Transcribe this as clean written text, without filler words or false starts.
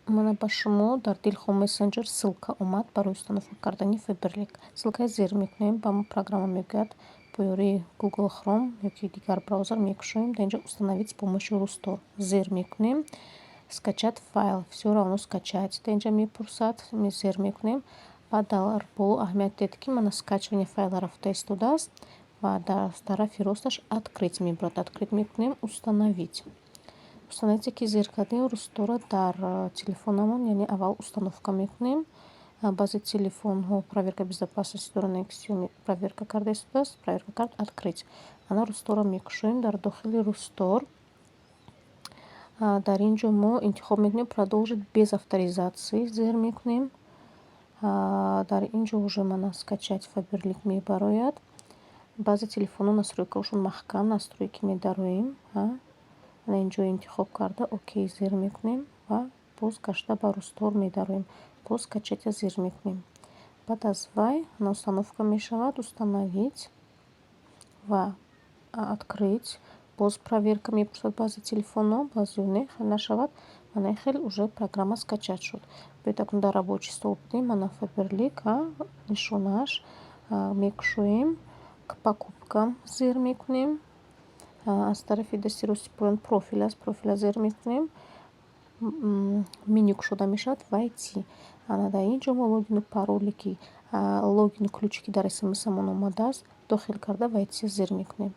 Мана, ба шумо дар дилхоҳ мессенҷер ссылка омад барои установка кардани Фаберлик. Ссылкаи зер мекунем, ба мо программа мегӯяд, бо ёрии Google Chrome ёки дигар браузер мекушоем. Дар инҷо «Установить с помощью Рустор» зер мекунем. «Скачать файл», всё равно скачать дар инҷа мепурсад, зер мекунем. Баъд дар боло аҳамият диҳед, ки мана, скачивание файла рафта истодааст ва дар тарафи росташ «Открыть» мебурад. Открыть мекунем, «Установить». Установить ки зер кардем, Рустора дар телефонамон, яъне аввал установка мекунем. Баъзе телефонҳо проверка безопасности доранд, Xiaomi проверка карда истодааст. Проверка кард, «Открыть». Ана, Рустора мекушоем. Дар дохили Рустор дар ин ҷо мо интихоб мекунем, «Продолжить без авторизации» зер мекунем. Дар ин ҷо уже мана, «Скачать Фаберлик» мебарояд. Баъзе телефонҳо настройкаҳошон маҳкам, настройки медароем. Ана, ин ҷо интихоб карда, «Окей» зер мекунем ва боз гашта ба Рустор медароем. Боз «Скачать» зер мекунем. Баъд аз вай установка мешавад, «Установить» ва «Открыть». Боз проверка мепурсад баъзе телефонҳо, баъзеҳо не, нашавад. Мана, хел уже программа скачать шуд. Биёед, акнун дар рабочий стол будем. Мана, Фаберлик нишонааш, мекушоем, «К покупкам» зер мекунем. Аз тарафи дасти рости поён профил аст, профила зер мекунем. Меню кушода мешавад, «Войти». Ана, дар ин ҷо мо логину пароле ки, логину ключе ки дар смсамон омадааст, дохил карда, «Войти» зер мекунем.